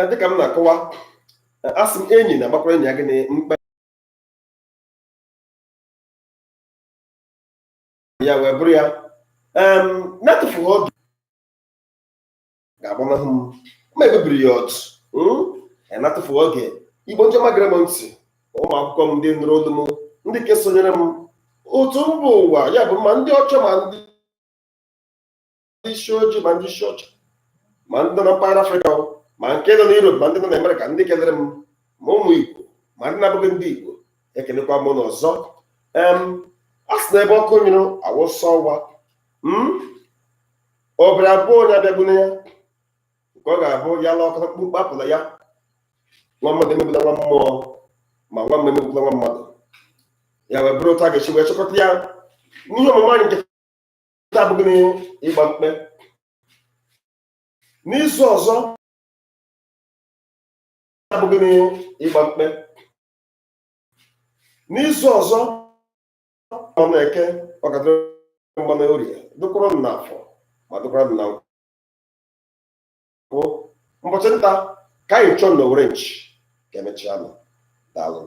Dịka m na-akọwa, asị m enyi na-agbakwara enyi ya gịnị mkpe ya wee bụrụ ya na-atụfughị oge ga-agbanahụ m ma ebebiri ya otu na-atụfughị oge. Igbo ndị ọma gere m ntị, ụmụ akwụkwọ m ndị nụrụ olu m, ndị nke sonyere m otu mba ụwa, ya bụ ma ndị ọcha ma ndị isi ojii ma ndị isi ọcha ma ndị nọ na mpaghara Afrịka ma nke nọ na Europe ma ndị nọ na Amerịka, ndị kelere m ma ụmụ Igbo ma ndị na-abụghị ndị Igbo, ekelekwa m unu ọzọ. A sị na ebe ọkụ nyụrụ awụsa ọwa, ọ bịara abụọ onye abịagbuna ya nke ọ ga-abụ ya la ọkụ mkpumkpu apụla ya. Nwa mmadụ emegbula nwa mmụọ, ma nwa mmụọ emegbula nwa mmadụ. Ya wee bụrụ otu a ga-esi wee chịkọta ya n'ihe ọmụmụ anyị nke taa bụ gịnị? Ịgba mkpe. N'izu ọzọ bụ gịnị? Ịgba mkpe. N'izu ọzọ ọ na-eke, ọ ga-adịrị mma na orie, dịkwara m n'afọ ma dịkwara m na nkwọ. Mbọchị nta ka anyị chọọ n'Owere nchi ka emechaa nụ. Daalụ.